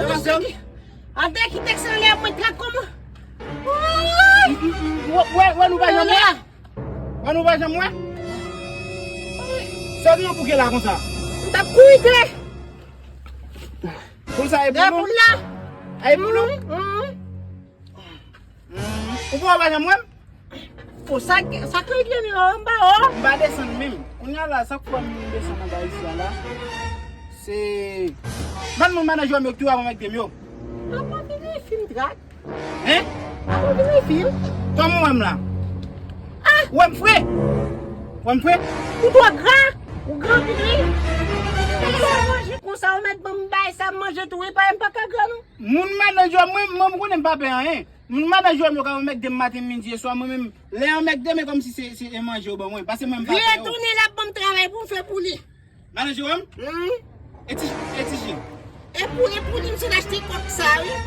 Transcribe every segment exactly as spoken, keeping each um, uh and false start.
Atè ki tèks anlè mwen trak kòman? Wè, wè, wè, nou pa janm wè. Wè, nou pa janm wè. Sa gen yon bouke la konsa. M t ap kouri tè. Konsa e pou nou? E pou la. E pou nou? Ou pa wè pa janm wè m? Bon, sa, sa k regle m yo, m pa wè. M pa desann menm. Kounye a la, sa k fè m desann anba isi a la, se bann moun manadjè m yo ki tou ap anmègde m yo. Apa vini fim trak. Hein? Apa vini fim. Kòman w wè m la? Ah! Ou wè m fre? Ou wè m fre? Ou twò gra. Ou gra anpil wi. Ou manje konsa, ou mèt ban m bay sa m manje tou wi, pa m pa ka gra non. Moun manadjè mwen, mwen m konnen m pa pè anyen. Moun manadjè m yo ka anmègde m maten, midi e swa, mwen menm, lè yo anmègde m, e kòmsi se, se manje yo ban mwen, paske mwen m pa pè yo. Li retounen l ap ban m travay pou m fè pou li. Manadjè m? Wi. E ti, e ti Jin? E pou, e pou li, m sot achte kòk sa, wi.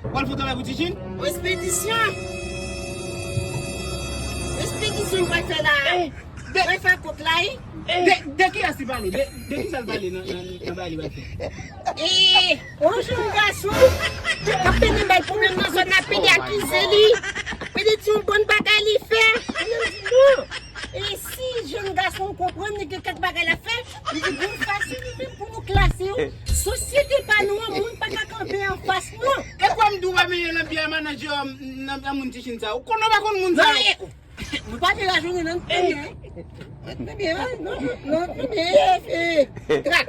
W al fè travay pou ti Jin? Espedisyon. Espedisyon m pral fè la. Mwen fè kòk la, wi. De, de kiyès li pale? De, de kisa l pale nan, nan, nan bagay li pral fè? E, yon jèn gason k ap pede bay pwoblèm nan zòn nan, pede akize li, pede di yon bon bagay li fè. Mwen di non. E si jèn gason w konprann li gen kèk bagay l ap fè, li di bon fasilite pou nou klase yo. Sosyete pa nou an, moun pa ka kanpe anfas nou. E kwè m di w pa menye nan biyè manadjè nan, nan moun ti Jin sa. Ou konn ou pa konn moun sa yo. Mwen pa te lajounen nan premye. Premye, non, non, premye, eh, trak.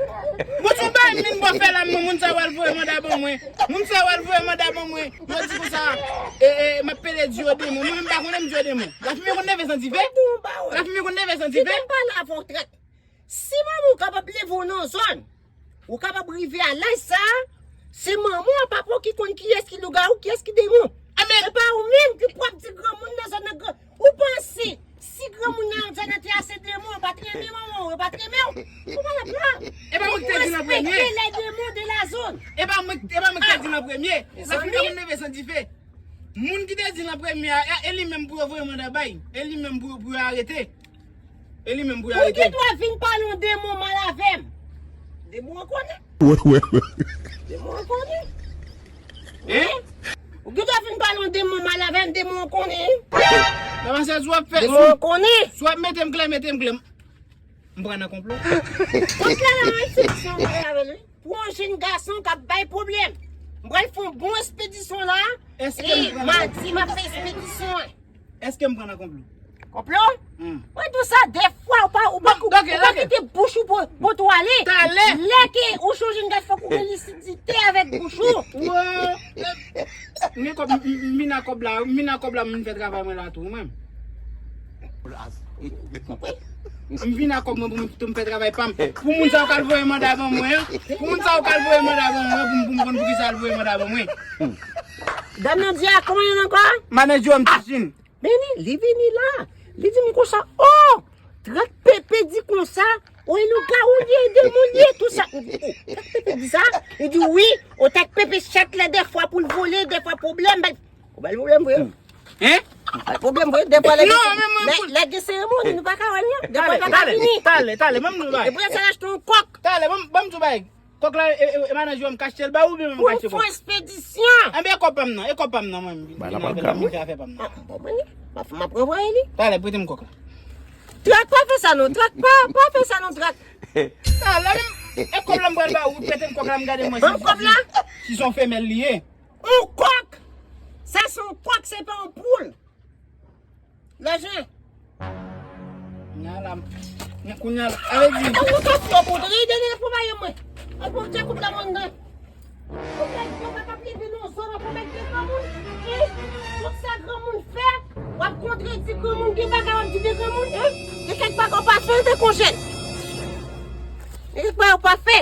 Bon, se yon bagay m vin bò fè la, moun sa w al voye manda ban mwen. Moun sa w al voye manda ban mwen. Yo di konsa, e, e, m ap pede di yo demon. Mwen menm pa konnen m di yo demon. Lafimi konn leve san dife. Lafimi konn leve san dife. Kite m pale avè w trak. Si manman w kapab leve w nan zòn, ou kapab rive a laj sa a, se manman w, papa w ki konn kiyès ki lougawou, kiyès ki demon. E pa ou menm ki pou ap di granmoun nan zòn nan gran. Ou panse si granmoun nan zòn nan te ase demon, yo pa t renmen manman w, yo pa t renmen w? Ou pa la. E pa mwen ki te di l an premye. Ou respekte les démons de la zone. E pa mwen, e pa mwen ki te di l an premye. Lafimi konn leve san dife. Moun ki te di l an premye a, e, e li menm pou yo voye manda bay. E li menm pou, pou yo arete. E li menm pou yo arete. Ou gen dwa vin pale yon demon mal avè m. Demon an konnen. Demon an konnen. Hein? Ou gen dwa vin pale yon demon mal avè m, demon an konnen. Nan masè sou ap fè. Demon an konnen. Sou ap mete m klè, mete m klè. M pran nan konplo. Kòk la nan yon espedisyon mwen avè l wi. Pou yon jèn gason k ap bay pwoblèm. M pral fè yon bon espedisyon la. E madi m ap fè espedisyon an. Èske m pran nan konplo? Konplo? Mwen di w sa, dèfwa ou pa, ou pa, ou pa kite bouch ou pou, pou tou ale. Talè. Lè ke ou chonje n gad fòk ou gen lisidite avèk bouch ou. Wè. M gen kòb, m, m, m vin ak kòb la, m vin ak kòb la, m vin fè travay mwen la tou, mwen. M vin ak kòb mwen pou m, pou m fè travay pa m. Pou moun sa yo k al voye manda ban mwen an. Pou moun sa yo k al voye manda ban mwen an, pou m, pou m konn poukisa al voye manda ban mwen. Dam nan di a, kòman l ankò? Manadjè m ti Jin. Vini, li vini la. Li di m konsa, oh! Trak Pepe di konsa, oh, e lougawou li ye, demon li ye, tou sa. M di, oh, Trak Pepe di sa? Li di, wi, oh, Trak Pepe chat la, dèfwa pou l vole, dèfwa pwoblèm, bay, oh, bay pwoblèm vre. Hein? Bay pwoblèm vre, dèfwa lè gen seremoni, nou pa ka wè l non. Dèfwa sa pa fini. Talè, talè, ban m di w bagay. Epi sa l achte yon kòk. Talè, ban m, ban m di w bagay. Kòk la, e, e, e manadjè m k achte l ba ou oubyen mwen m k achte kòk? Pou fè espedisyon. Anben e kòb pa m nan, e kòb pa m nan mwen. Ba la pa l ka mwen. M fè afè pa m nan. Ah, m pa pran li. M ap ranvwaye li. Talè, prete m kòk la. Trak, pa fè sa non, Trak, pa, pa fè sa non, Trak. Talè, e kòb la m pral ba ou, prete m kòk la, m gade mwen. Ban m kòb la. Si se yon femèl li ye. Yon kòk. Sa se yon kòk, se pa yon poul. Lajan. Kounya la, kounya la, ale di. Ou ka fè pou tande, Daniel, pou mayo mwen. Al pou tchè kout la mwen nan. Ou ka, ou ka pa pleve nan zòn nan pou mèt de granmoun. E, tout sa granmoun fè, w ap kontredi granmoun, gen bagay w ap di de granmoun, e. Gen kèk bagay w pa fè, te konjèl. Gen kèk bagay w pa fè.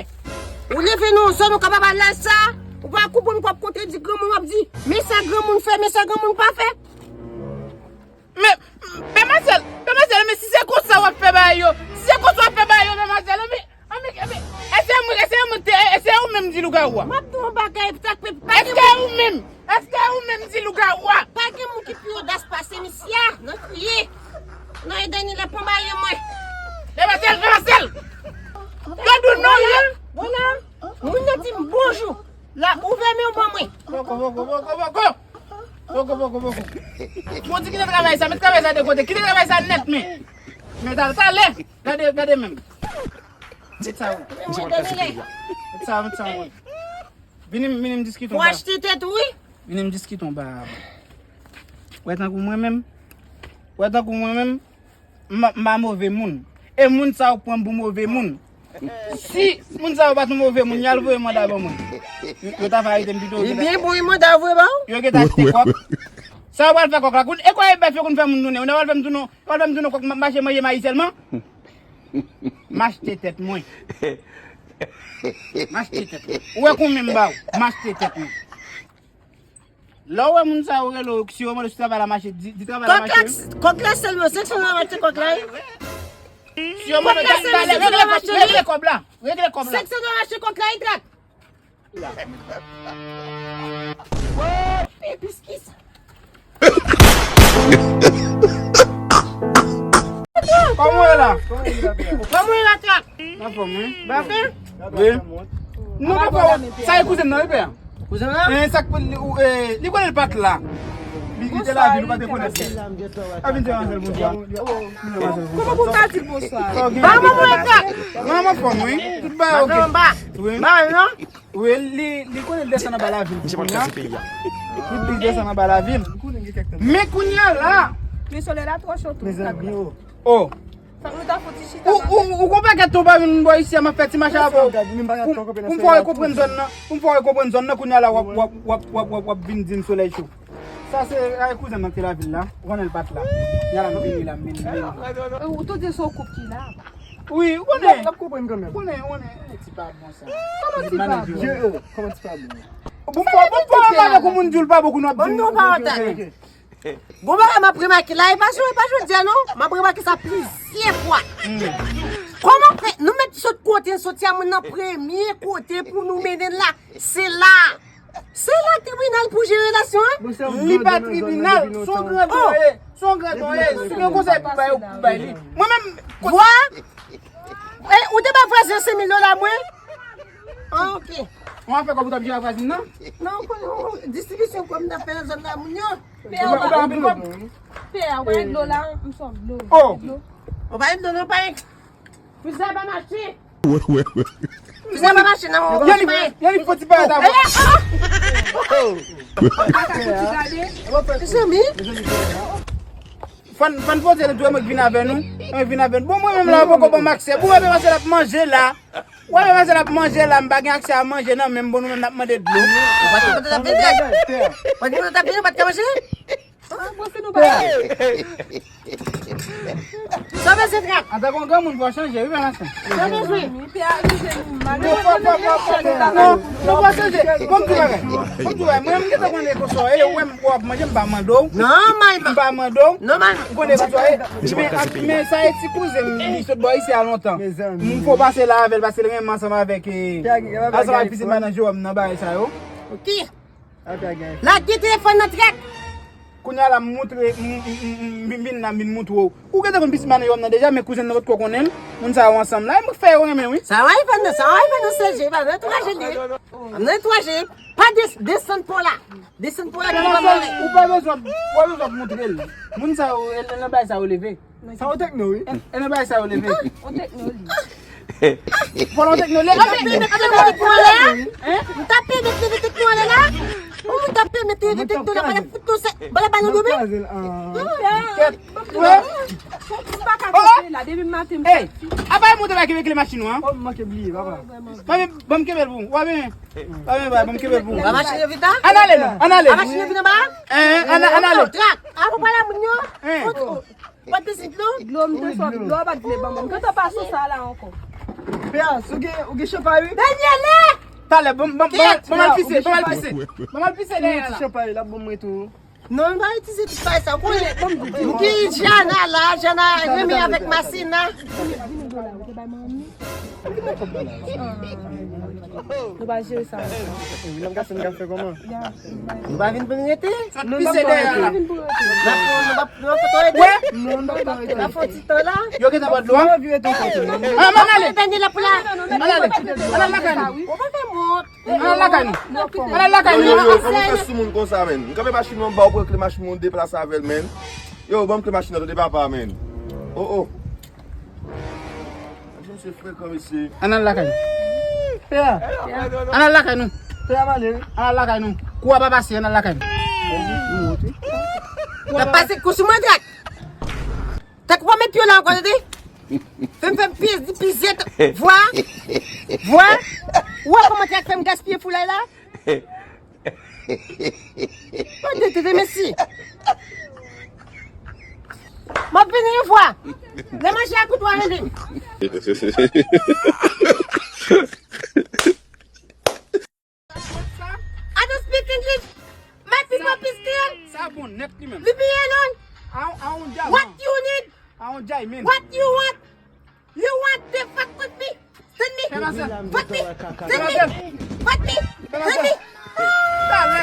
Ou leve nan zòn, ou kapab al la sa, ou pa konprann, w ap kontredi granmoun, w ap di, men sa granmoun fè, men sa granmoun pa fè. Men, pè Masyèl, pè Masyèl, men si se konsa w ap fè bagay yo, si se konsa w ap fè bagay yo, pè Masyèl, men, men, men, èske mwen, èske mwen te, èske ou menm di lougawou a? M ap di w yon bagay, sa k fè pa gen moun. Èske ou menm, èske ou menm di lougawou a? Pa gen moun ki pi odas pase misye a, nan kriye. Nan e dènye lè pran bagay mwen. Pè Masyèl, pè Masyèl! Yo di w non, yo. Vwala, vwala. Moun nan di m bonjou. La, ouvè men w ban mwen. Poko, poko, poko, poko. Poko, poko, poko. Bon, di kite travay sa, met travay sa de kote. Kite travay sa nèt, men. Men talè, talè. Gade, gade menm. Met sa, wi. Met sa, met sa, wi. Vini, vini m diskite yon ba. Pou achte tèt ou, wi. Vini m diskite yon ba. Wè tankou mwen menm. Wè tankou mwen menm. M, m pa move moun. E moun sa yo pran m pou move moun. Si moun sa yo pa t yon move moun, y al voye manda ban mwen. Yo, yo ta va arete m pito. Li byen bon, wi, manda voye ba ou. Yo gentan achte kòk. Sa yo pral fè kòk la. Koun-, e kwa e bèf yo konn fè moun tounen? Yo pral fè m tounen, yo pral fè m tounen kòk, m ap mache manje mayi sèlman. M achte tèt mwen. M achte tèt mwen. Ou wè konbyen m ba ou? M achte tèt mwen. Lè w wè moun sa yo rele w, si yo mande w si travay la mache, di, di travay la mache. Kòk la, kòk la sèlman, senk san dola mache kòk la, wi. Si yo mande w, talè, regle kòb la, regle kòb la. Senk san dola mache kòk la, wi, Trak. Epis ki sa? Kòman w ye la? Kòman w ye la, Trak? Anfòm, wi. Ba fè? Wi. Non, pa fò. Sa e kouzen nan, wi, pè. Kouzen nan? Eh, sa k-, li, ou, eh, li konnen l pa t la. Li, li te lavil, ou pa te konnen. A vin di manzèl bonswa. Kòman pou m ta di l bonswa? Ba manman e Trak. Manman anfòm, wi. Tout bagay oke. Wi. Ba non. Wi, li, li konnen l desann anba lavil pou kounye a. Li plis desann anba lavil. Men kounye a la. Men solèy la twò cho tou. Mezanmi, oh. Oh. Fòk nou ta fouti chita. Ou, ou, ou gon pakèt ton pa vin bò isi a, m ap fè ti mache avè w. Pou, pou m fè w konprann zòn nan. Pou m fè w konprann zòn nan, kounye a la w ap, w ap, w ap, w ap, w ap, w ap vin di m solèy cho. Sa se, ay, kouzen m nan ki te lavil la. Ou konnen l pa t la. Kounye a la m vini la, m vini, m vini. Ou tou di se yon koup ki la. Wi, ou konnen. L ap konprann kanmenm. Ou konnen, ou konnen, ti pa bon sa. Kòman ti pa bon? Kòman ti pa bon? Bon, bon, bon, bon, bon, moun di w l pa bon, kounye w ap di m. Bon, non, pa antann. Gon bagay m ap remake la, e pa jodi, e pa jodi a non, m ap remake sa plizyè fwa. Kòman fè nou mèt sot kote n soti a, moun nan premye kote pou nou mennen l la, se la. Se la tribinal pou jere relasyon an? Li pa tribinal, se yon gran dwayè, se yon gran dwayè. Si gen konsèy pou bay, ou pou bay li. Mwen menm, vwa, e, ou te bay vwazen senk mil dola mwen? Ah, ok. Ou ap fè kòb ou t ap jere avwazin nan? Non, distribisyon kòb m t ap fè nan zòn la, moun yo. Pè, ou pa gen dlo la, m sòf dlo. Oh. Ou pa gen dlo, non, pa gen. Frizè pa mache. Frizè pa mache, non. Yon li, yon li fò ti parèt avè. Mezanmi. Fò n, fò n poze l, dwe mwen k vin avè nou. Mwen vin avè nou. Bon, mwen menm la, ou poko ban m aksè. Bon, mwen panse l ap manje la. Wè, mwen panse l ap manje la, m pa gen aksè a manje nan men m, bon, nou menm n ap mande dlo. Ou pa t kontan t ap vini? Ou pa t kontan t ap vini, ou pa t ka manje? Sa vle se trap. Antanke yon granmoun, fò w chanje, wi, pa mache. Sa bezwen. Non, non, fò w chanje. Bon, m di w bagay. Bon, m di w bagay. Mwen, m gentan konnen konsa w ye, ou wè m, w ap manje, m pa mande w. Non, m pa mande w. Non, m konnen konsa w ye. Men, men sa e ti kouzen m, li sot bò isi a lontan. M fò pase la avè l, paske l renmen ansanm avèk, eh, ansanm avèk pitit madanm Jewòm nan bagay sa yo. Ok. Lage telefòn nan, trèt. Kounye a la, m montre, m, m, m, m, m vin la, m vin montre w. Ou gentan konn pitit madanm Jewòm nan deja, men kouzen nan potko konnen l. Moun sa yo ansanm la, e mwen k fè yo renmen, wi. Sa w al fè nan, sa w al fè nan sèl je, pa nan twa je li. Nan twa je. Pa des-, desann po la. Desann po la, desann po la. Ou pa bezwen, ou pa bezwen montre l. Moun sa yo, e, e nan bagay sa yo leve. Sa yon tekno, wi. E, e nan bagay sa yo leve. Yon tekno, li. Fò yon tekno, leve. Mwen t ap pèmèt li vin nan la. Mwen t ap pèmèt li vin tekno ale la. Mwen t ap pèmèt li vin tekno la, pa lè fout nou se, pa lè ba nou domi. Kèt. Wè. Fò m pa ka kanpe la, depi maten m soti. Apa e monte la ki regle machin ou an? Oh, m manke bliye, papa. Ban m, ban m kenbe l pou ou. Wè byen. Wè byen, ban m kenbe l pou ou. Ba machin yo vin la? Ann ale non, ann ale. A machin yo vin anba? Eh, ann, ann ale. Trak. A pou pale a moun yo. Fout ou. Pati sit non? Dlo, m te sòt dlo, pa t vle ban mwen. M gentan pase sa la ankò. Pè a, si w gen, ou gen chanpay, wi. Daniele! Talè, ban m, ban m, ban m, ban m al pise, ban m al pise. Ban m al pise dèyè la. Ti chanpay, l ap ban mwen tou. Non, m pa itilize tout bagay sa. Ou konnen, m gen Jana la, Jana renmen avèk Masina. Nou pa jere sa. E wi, nan gason ka fè kòman? Ya. Nou pa vin pou n rete? Sot pise dèyè la. Vin pou rete. N ap fè, n ap, n ap fè tò rete? Non, n pa ka rete. N ap fè yon ti tan la? Yo gentan ba dlo a? Yo vire ton kote. Ah, man, ale. Dènye la pou la. Ann ale. Ann al lakay nou. Ou pa fè mont. Ann al lakay nou. Ann al lakay Yo, nou. yo, yo, kòman fè sou moun konsa, menn? M kanpe machin mwen, m ba w pran kle machin mwen, w deplase avè l, menn. Yo, ban m kle machin nan, tande papa, menn. Oh, oh. Mesye frekan, mesye. Ann al lakay nou. Frè, ann al lakay nou. Frè, m ale, wi. Ann al lakay nou. Kou a pa pase, ann al lakay nou. N ap pase kou sou mwen, dwat. Tank ou pa met pye w la ankò, tande? Fè m fè m piye, di piye, vwa. Vwa. Ou wè kòman te fè m gaspiye foulay la? Mande tete mesi. M ap vini yon fwa. Lè manje a kout ou a rele. I don't speak English. My people speak clear. Sa bon nèt li menm. Leave me alone. A on, a on dja. What you need? A on dja men. What you want? You want to fuck with me? Send me. Fè masè. Fuck me. Send me. Fuck me. Send me. Talè.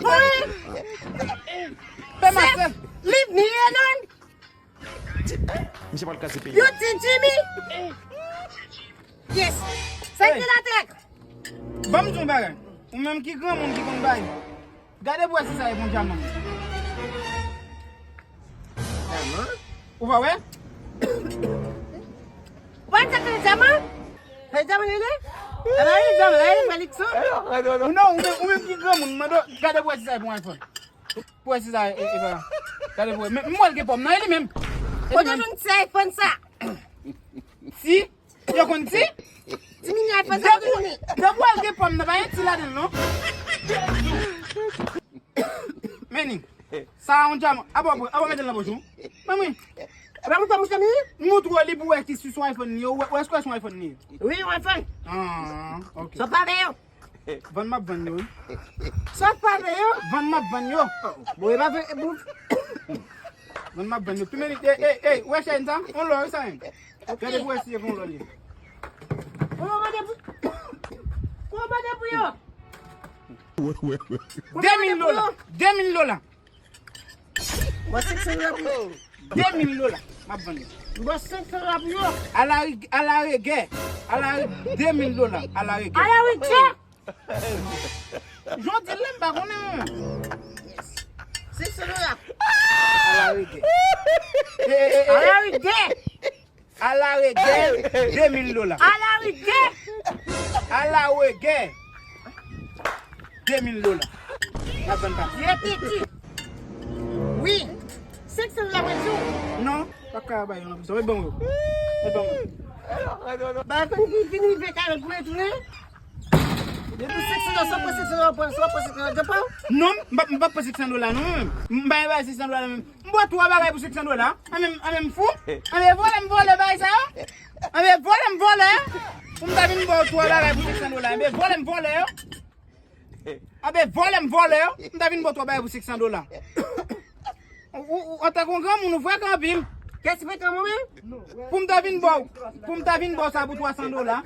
Boy, Fè masè. Leave me alone. Misye pral kraze peyi. You teach me. Yes. Sa ki la tèk? Ban m di yon bagay. Ou menm ki granmoun ki konn bay. Gade pou wè si sa e bon dyaman. Ou pa wè? Ou pa di sa ki dyaman? Sa dyaman li ye? Ala li dyaman, la li fè likson. Ou non, ou menm, ou menm ki granmoun, mande w, gade pou wè si sa e bon iPhone. Pou wè si sa e, e, e pa. Gade pou wè. Men, m wè l gen pòm nan, e li menm. E li Kote menm. Moun ti iPhone sa? Si, yo konn si. Ti moun iPhone sa, kote moun li? Depi w wè l gen pòm nan, pa gen ti ladan l, non. Men ni. Sa a on dyaman. Aba, aba mete l nan poch ou. Men wi. Aba mwen fè mouch nan mi? Moutre w li pou wè ki si son iPhone li ye. Ou wè, ou wè si son iPhone li ye. Wi, iPhone. Ah, ok. Sa pa vle yo. Vann m ap vann yo, wi. Sa pa vle yo. Vann m ap vann yo. Bon, e pa vle, e bon. Vann m ap vann yo. Pi men, e, e, e, wè chèn sa? On lò, wi, sa menm. Gade pou wè si e pou on lò li. Ou mande pou, ou mande pou yo. Wè, wè, wè. De mil dola. De mil dola. Bon, senk san dola pou yo. De mil dola. M ap vann yo. Bon, senk san dola pou yo. Alarigè. Alarigè. Ala de mil dola. Alarigè. Alarigè. Jan w di l la, m pa konnen. Senk san dola. Alarigè. E, e, e, e. Alarigè. Alarigè, de mil dola. Alarigè. Alarigè, de mil dola. M ap vann pati. Repiti. Wi. Senk san dola mwen di w. Non, pa ka bay yon lòt. Mwen ban mwen. Mwen ban mwen. Ba konn ki vini vle kare pou retounen. Depi senk san dola, sa pran senk san dola, sa pran senk san dola, depan. Non, m pa, m pa pran senk san dola, non, mwen menm. M pa bay senk san dola, non, mwen menm. M ba w twa bagay pou senk san dola. An menm, an menm fou. An menm vòlè, m vòlè bagay sa yo. An menm vòlè, m vòlè. Pou m ta vin ba w twa bagay pou senk san dola. An menm vòlè, m vòlè yo. An menm vòlè, m vòlè yo. M ta vin ba w twa bagay pou senk san dola. Ou, ou, ou, antanke yon granmoun, ou frèk anpil. Kèsi frèk anpil? Pou m ta vin ba w, pou m ta vin ba w sa pou twa san dola.